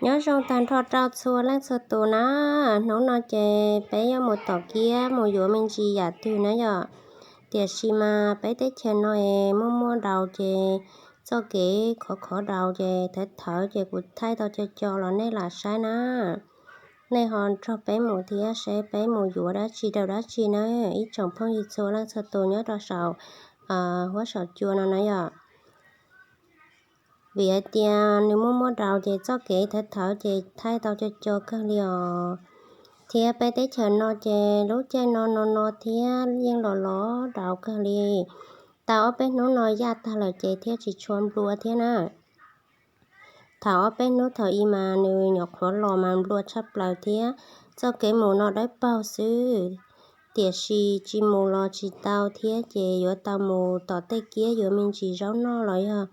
Nyob zoo tag nrho rau txhua leej txhua tus na, hnub no ces peb yuav mus tom kiab mus yuav me ntsis yam twg na yom. Tiam sis mas peb teb chaws no es muaj muaj daus ces txoj kev khov khov daus ces thawv thawv ces kuv thaij tau co co los nej lam saib na. Nej ho nrog peb mus thiab seb peb mus yuav dab tsi rau dab tsi na, ib tsoom phooj ywg txhua leej txhua tus nyob rau saum huab saum cua no na yom. Vim hais tias nws muaj muaj daus ces txoj kev thawv thawv ces thaij tau co co kawg li os. Thiab peb teb chaws no ces lub caij no no no thiab yeej los los daus kawg li. Tau ob peb hnub no yaj tag lawm ces thiaj tsis tshua nplua thiab na. Thaum ob peb hnub thaum i mas nws nyuam qhuav los mas nplua tshaj plaws thiab. Txoj kev mus no dawb paug xwb, tiam sis tsis mus los tsis tau thiab ces yuav tau mus tom tej kiab yuav me ntsis zaub noj los yog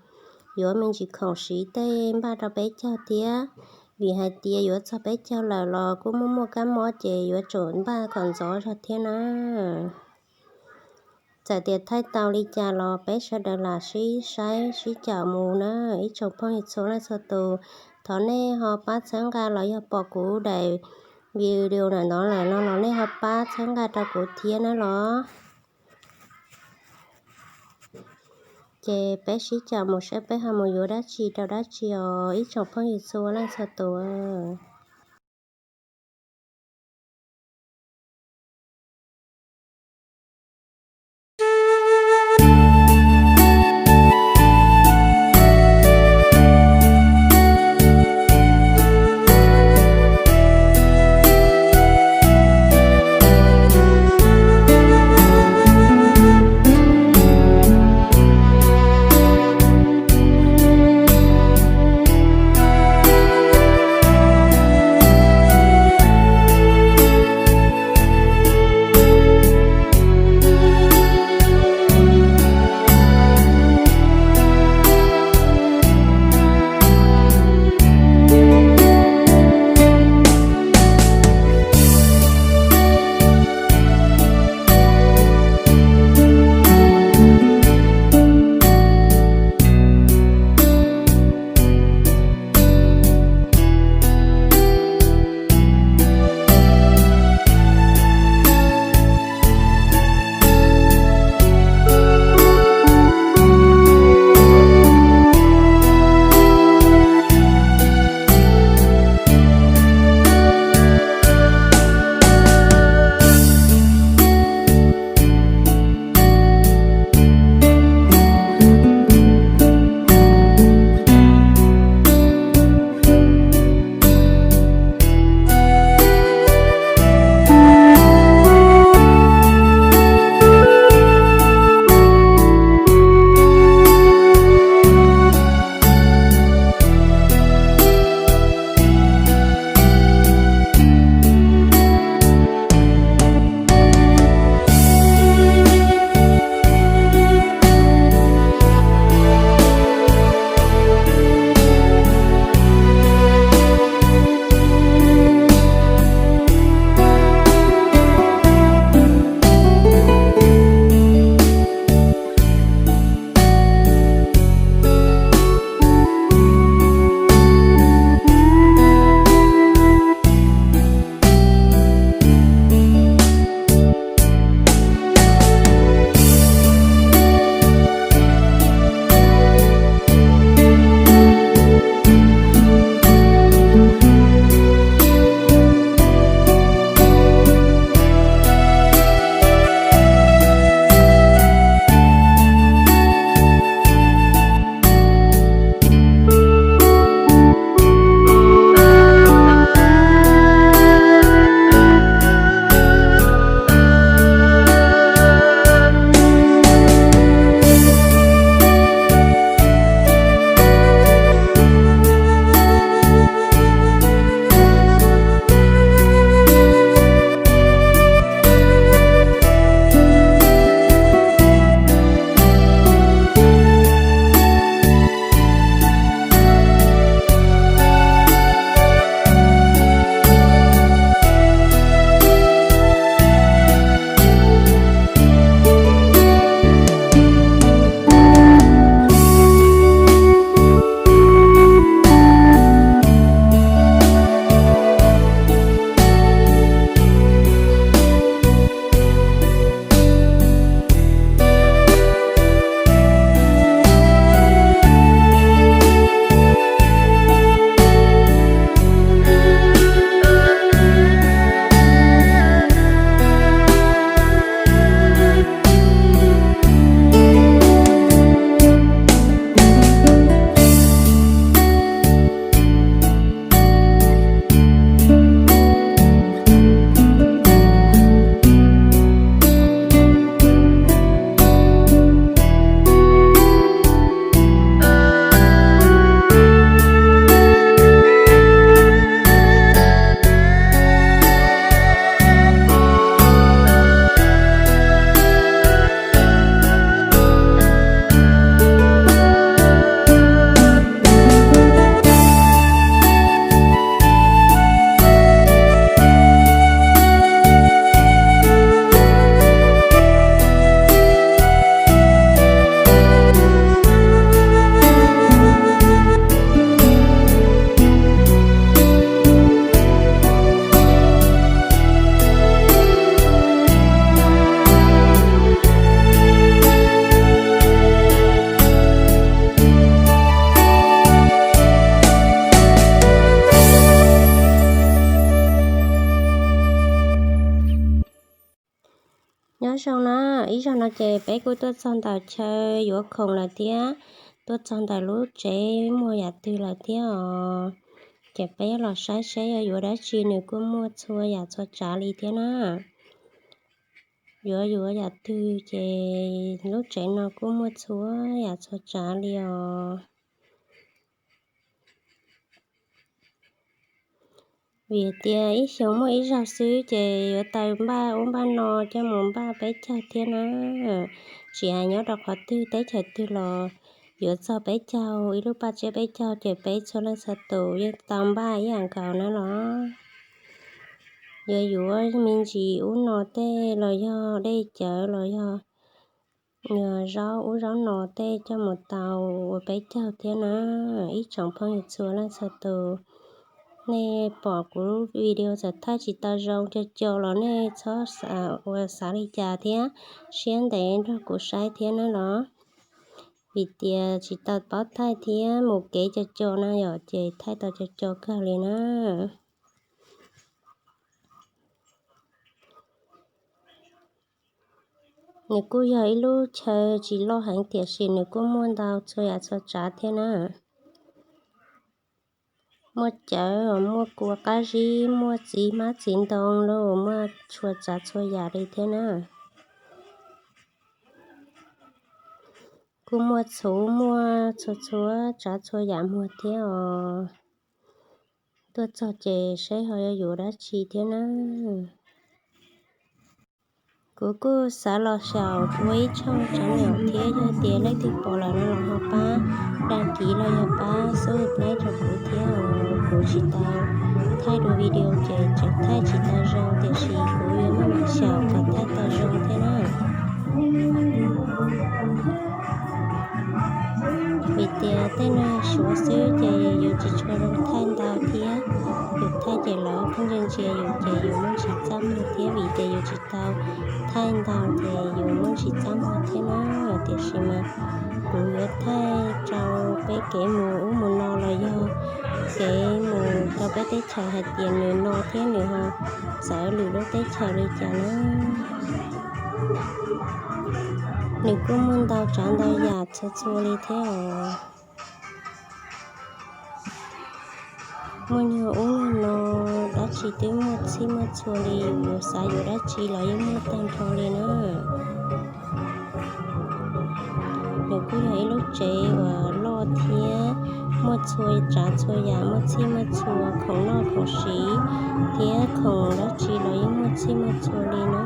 yuav me ntsis khoom siv tej npaj rau peb caug thiab. Vim hais tias yuav txog peb caug lawm los kuj muaj muaj kab mob ces yuav tsum npaj kom ntxov zog thiab na. Txawm tias thaij tau li cas los peb sawv daws lam sib saib sib caum mus na, ib tsoom phooj ywg txhua leej txhua tus. Thov nej ho pab txhawb nqa los yog pom kuv daim video ntawm no lawm no los nej ho pab txhawb nqa rau kuv thiab na los. Ces peb sib caum mus saib peb ho mus yuav dab tsi rau dab tsi os ib tsoom phooj ywg txhua leej txhua tus. Ib zaug na, ib zaug no ces peb kuj tuaj txog ntawm chaw yuav khoom lawm thiab, tuaj txog ntawm lub tsev muag yam twg lawm thiab os. Ces peb los saib seb yuav yuav dab tsi, nws kuj muaj txhua yam txhua tsav li thiab na. Yuav yuav yam twg ces lub tsev no kuj muaj txhua yam txhua tsav li os. Vim tias ib xyoos muaj ib zaug xwb ces yuav tau npaj ub npaj no coj mus npaj peb caug thiab na. Tsis hais nyob rau qhov twg teb chaws twg los yuav txog peb caug, ib lub paj tsiab peb caug ces peb txhua leej txhua tus yeej tau npaj ib yam nkaus na los. Yuav yuav me ntsis ub no tej los yog dej cawv los yog zaub ub zaub no tej coj mus tau ua peb caug thiab na. Ib tsoom phooj ywg txhua leej txhua tus, nej pom kuv video txawm thaij tsis tau zoo co co los nej txhob ua xav li cas thiab, siab ntev nrog kuv saib thiab na los. Vim tias tsis tau paub thaij thiab mus kev co co na yom, ces thaij tau co co kawg li na. Nws kuj yog ib lub chaw tsis loj heev tiam sis nws kuj muaj ntau txhua yam txhua tsav thiab na. Muaj cawv, muaj kua qab zib, muaj txiv hmab txiv ntoo los muaj txhua tsav txhua yam li thiab na. Kuj muaj txhuv, muaj txhua txhua tsav txhua yam muag thiab os. Tuaj txog ces saib ho yuav yuav dab tsi thiab na. Kuv kuj xav los xyaum ua ib tshooj tsav nyom thiab, yog tias leej twg pom lawm no los ho pab dag kiv los yog pab subscribe rau kuv thiab os. Kuv tsis tau thaij dua video ces tseem thaij tsis tau zoo tiam sis kuv yuav muaj mam xyaum kom thaij tau zoo thiab na. Vim tias tej no suav xwb ces yuav tsis tshua zoo thaij ntau thiab. Yus thaij ces lawv pheej ntsia ntsia yus ces yus muaj ntsis txaj muag thiab, vim tias yus tsis tau thaij ntau ces yus muaj ntsis txaj muag thiab na. Tiam sis mas kuv yuav thaij rau peb kev mus ub mus no los yog kev mus rau peb teb chaws hais tias nws no thiab nws ho txawv lwm lub teb chaws li cas na. Nws kuj muaj ntau tsav ntau yam txhua txhua li thiab os. Muaj nyuag ub nyuag no, dab tsi twb muaj txhij muaj txhua li, yus xav yuav dab tsi los yeej muaj tag nrho li na. Nws kuj yog ib lub tsev uas loj thiab muaj txhua tsav txhua yam, muaj txhij muaj txhua, khoom noj khoom siv thiab khoom dab tsi los yeej muaj txhij muaj txhua li na.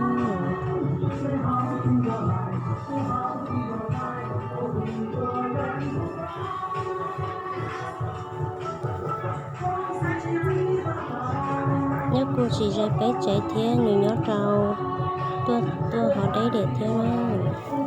Nyob kuj tsis ze peb tsev thiab, nws nyob rau tuaj tuaj hov deb diam thiab na.